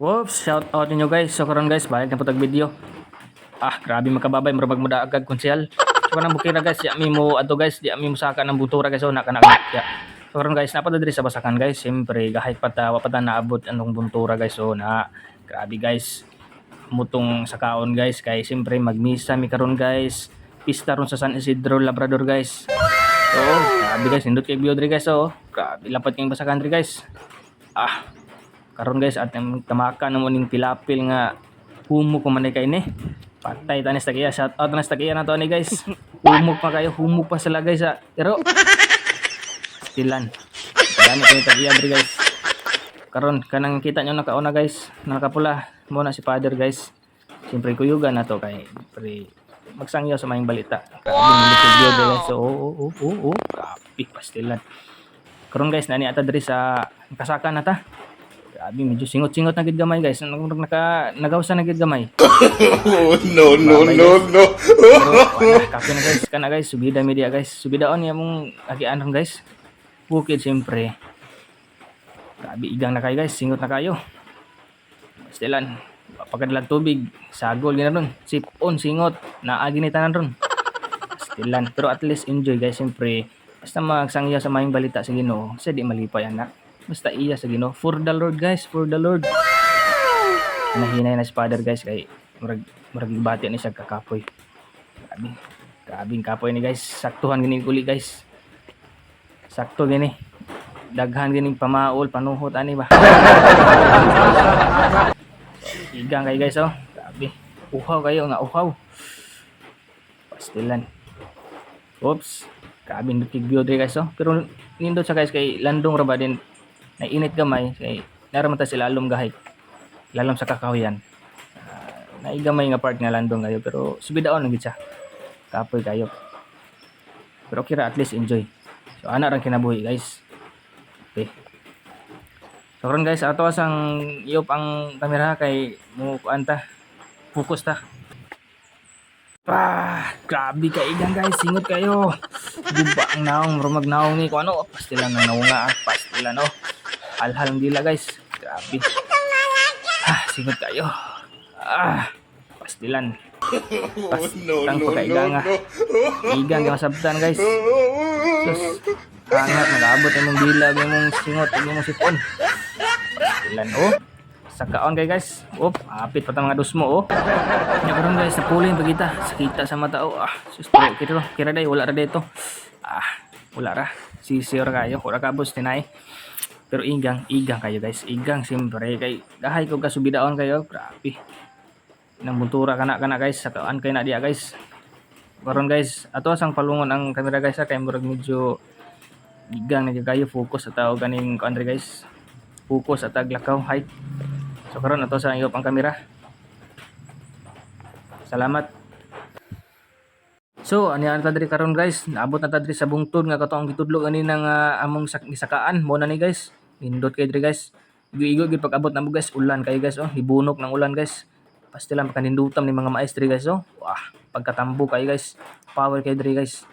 Whoops, shout out ninyo, guys. So karon, guys, balik na po tag video. Ah, grabe makababay, murag magmudaagag konsyal. So kanang bukira, guys, di mi mo adto, guys, di mi mo saka ng buntura, guys, so naka na ya. So karon, guys, napada diri sa basakan, guys. Siyempre, gahit pa ta, wa pa ta naabot anong buntura, guys. So na grabe, guys. Mutong sakaon, guys, kay siyempre magmisa mi karon, guys. Pista ron sa San Isidro Labrador, guys. So, grabe, guys, nindot kay view diri, guys. So, grabe lapat kayong basakan diri, guys. Ah, karon, guys, at ang tamaka na mo ning pilapil nga humok ko man kay ni. Patay tanis tagiya, shout out na sa tagiya na to ni, guys. Humok pa kayo, humok pa sila, guys, ah. Pero stilan. Gani kini tagiya diri, guys. Karon kanang kita nyo nakauna, guys, nakapula mo na si Father, guys. Siyempre kuyugan na to kay pre magsangyaw sa maayong balita. Grabe wow! Guys. So, oh. Grabe, pastilan. Karon, guys, nani ata diri sa kasaka na ta. Grabe, medyo singot-singot na gid gamay, guys. Naka nagawsa na gid gamay. Oh, no, no, Bye-bye, no, guys. No. Pero wala, kape na, guys, kana, guys, subida media, guys. Subidaon niya mong agian ron, guys. Bukid siyempre. Grabe igang na kayo, guys, singot na kayo. Pastilan. Pagkadalag tubig, sagol gina ron. Sipon, singot, naagi ni tanan ron. Pastilan. Pero at least enjoy, guys, siyempre. Basta magsangya sa maayong balita sa Ginoo, sa di malipay anak. Basta iya sa Ginoo. For the Lord, guys, for the Lord. Nahinay na si Father, guys, kay murag murag bati ni siya kakapoy. Grabe. Grabe ang kapoy ni, guys. Saktuhan gini uli, guys. Sakto gini. Daghan gini pamaol, panuhot ani ba. Igang kayo, guys, oh. Grabe. Uhaw kayo nga uhaw. Pastilan. Oops. Grabe nindot kay view diri, guys, oh. Pero nindot sa, guys, kay landong ra ba din nainit gamay kay naraman ta sila lalom gahay. Lalom sa kakahuyan. Naigamay nga part nga landong kayo pero subidaon lang gid siya. Kapoy kayo. Pero okay ra, at least enjoy. So ana rang kinabuhi, guys. Okay. So karon, guys, ato sang i-off ang kamera kay mo kuan ta. Focus ta. Ah, grabe ka igang, guys, singot kayo. Guba ang naong, murag naong ni ko ano, pastilan ang naong nga, pastilan oh. Halhal ang dila, guys. Grabe. Ah, singot kayo. Ah, pastilan. Oh, no, Pastang no, no, pagkaigang ah. no. Igang kay masabtan, guys. Sus, hangat nag-abot imong dila, imong singot, imong sipon. Pastilan oh. Sa kaon kay, guys. Oh, apit pa ta mga dusmo oh. Nya karon, guys, napulin pa kita. Sakita sa mata oh. Ah, sus, pero kira kira day wala ra dito. Ah, wala ra. Sisiyor kayo, wala kabos tinay. Pero igang, igang kayo, guys. Igang siyempre kay gahay ko kasubidaon kayo. Grabe. Nang buntura kana kana, guys, sa kaan kay na diya, guys. Karon, guys, ato sang palungon ang kamera, guys, ha, kay murag medyo igang na kayo focus sa tao ganing kuan guys. Focus at aglakaw height. So karon ato sa i-off ang kamera. Salamat. So, ani ta diri karon, guys, naabot na ta diri sa bungtod nga kato ang gitudlo ganina nga among gisakaan mo na ni, guys. Nindot kay diri, guys. Igo-igo gyud pag-abot namo, guys, ulan kayo, guys, oh, hibunok ng ulan, guys. Pastilan pagkanindutam ni mga maestri, guys, oh. Wah, pagkatambo kayo, guys. Power kay diri, guys.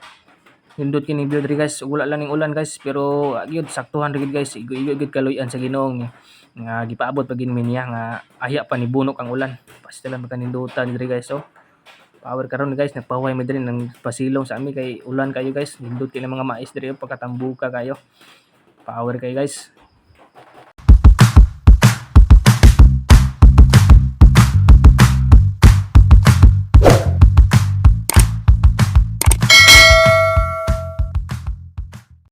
Nindot kini view diri, guys. Wala lang ning ulan, guys, pero gyud saktuhan ra gyud, guys. Igo-igo gyud kaluyan sa Ginoo nga gipaabot pa gid mi niya nga aya pa ni bunok ang ulan. Pastilan pagkanindutan diri, guys, oh. Power karon, guys, nagpahuway mi diri nang pasilong sa ami kay ulan kayo, guys. Nindot kay mga mais diri oh, pagkatambuka kayo. Power kayo, guys.